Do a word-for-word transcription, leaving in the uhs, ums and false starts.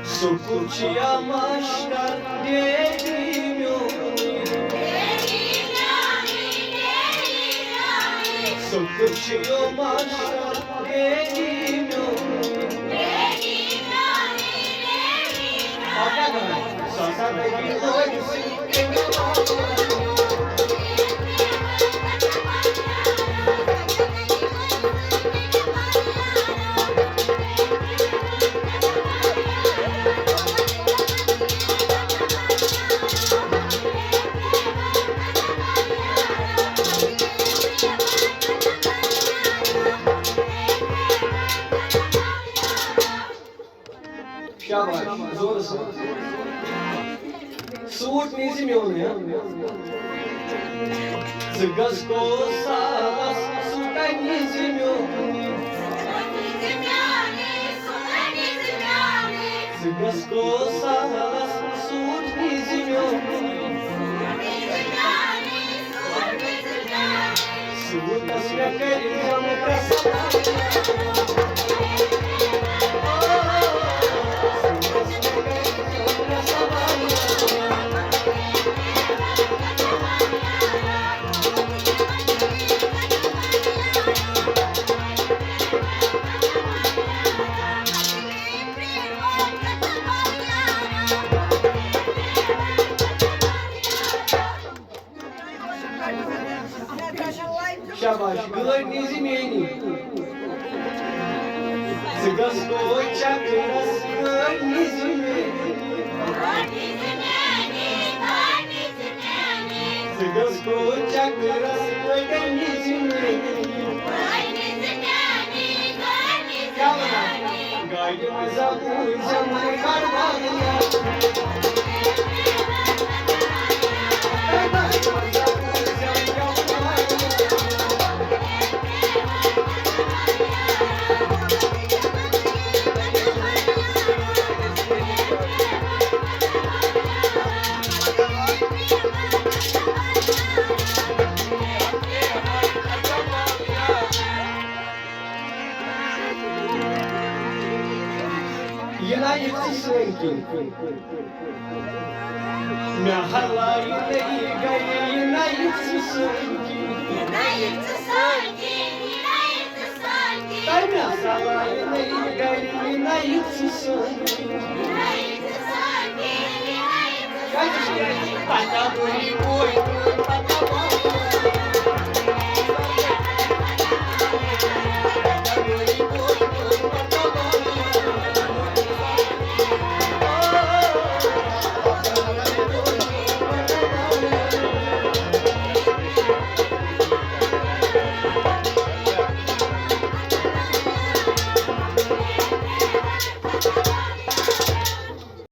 School چھُ یا master daddy میون۔ سکوٗل چھُ یا ماشٹر ڈیڈی میون۔ پتہ کران، سۄ ہسا لگی لٲگۍ سٕنٛدۍ شاباش، زورٕ سان۔ سوٗٹ نیٖزِ میونٕے، ہا؟ ژٕ گژھ کو سالس سوٗٹا نیٖزِ میونٕے۔ ژٕ گژھ کو سالس سوٗٹ نیٖزِ میونٕے۔ سوٗٹس مےٚ کٔرۍ یِم پرٛٮ۪س۔ شاباش، گٲڑۍ نیٖزِ میٛٲنی۔ ژٕ گژھ گوٚو چکرس، گٲڑۍ نیٖزِ میٛٲنی۔ ژٕ گژھ گوٚو چکرس، گٲڑۍ نیٖزِ میٛٲنی۔ کیٛاہ وَنان؟ گاڑِ منٛز ہا بوٗزِم کروانیہ۔ یہِ نہ یہِ چھِ سٲنۍ کِنۍ۔ مےٚ ہلایہِ نٔے گرِ، یہِ نہ یہِ چھِ سٲنۍ کِنۍ۔ تۄہہِ مےٚ ہلایہِ نٔے گرِ، یہِ نہ یہِ چھِ سٲنۍ کِنۍ۔ کَتہِ چھِ؟ پتہ بوٗلِو۔